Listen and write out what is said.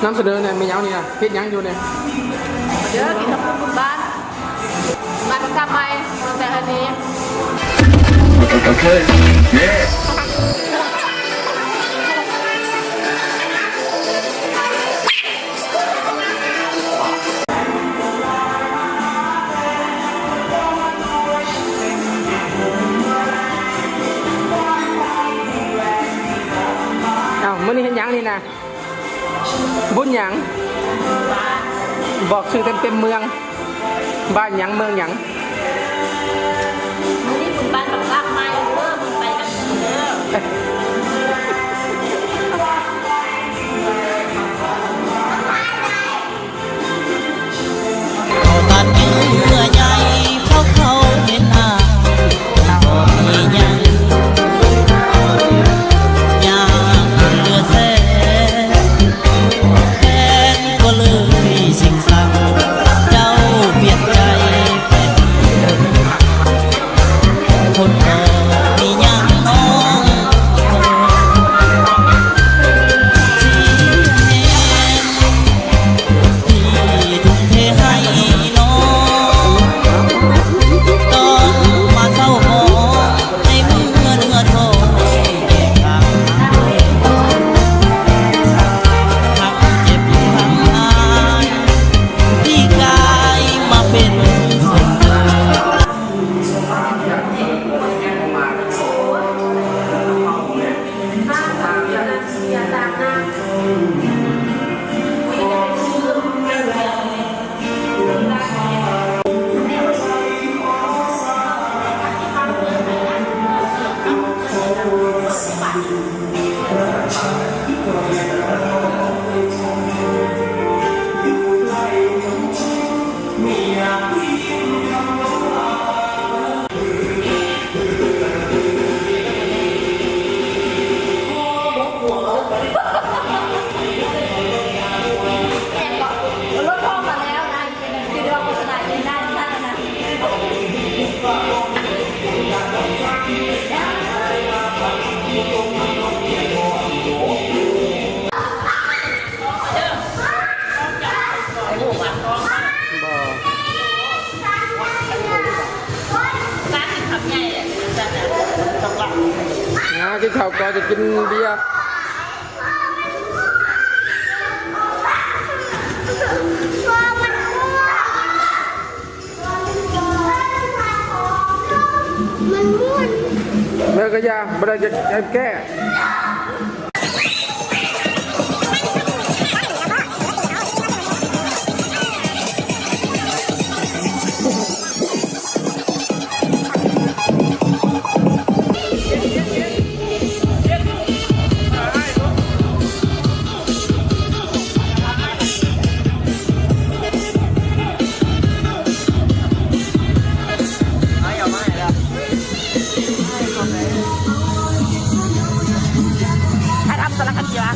ນຳສະເໜີແດ່ ມີຫຍັງນີ້ນະ? ເຮັດຫຍັງຢູ່ນີ້? ເດີ ກິນເຂົ້າປຸ້ນບຸນບ້ານ ມາປະກາດໃໝ່ ຕັ້ງແຕ່ອັນນີ້. ອ້າວ ມື້ນີ້ເຮັດຫຍັງນີ້ນະ? ບຸນຫຍັງ? ບອກຊື່ເຕັມໆເມືອງ. ບ້ານຫຍັງ ເມືອງຫຍັງ? ມື້ນີ້ບຸນບ້ານບັກລາກໄມ້ເດີ ເບິ່ງໄປກັນເດີ. ເຂົາຕັດເຍື່ອໃຍ ເພາະເຂົາເຫັນອາຍບໍ່ມີຫຍັງ ຍາກເຫຼືອແສນ ແຟນກໍເລີຍຊິງສັງ ເຈົ້າປ່ຽນໃຈແປບເດີ ຄົນບໍ່ມີຫຍັງນ້ອງ ທີ່ແມ່ນ ທີ່ທຸ່ມເທໃຫ້ນ້ອງ ຕ້ອງມາເສົ້າໝອງໃນເມື່ອເນື້ອທອຍແຍກທາງ ທັງເຈັບທັງອາຍ ທີ່ກາຍມາເປັນຄົນເດີ. ກິນເຂົ້າກ່ອນຈະກິນເບຍ. ມັນມ່ວນ ແລ້ວກໍຢ່າ ບໍ່ໄດ້ຈະແກ້. ຖ້າທຳສາລະຄະດີວະ.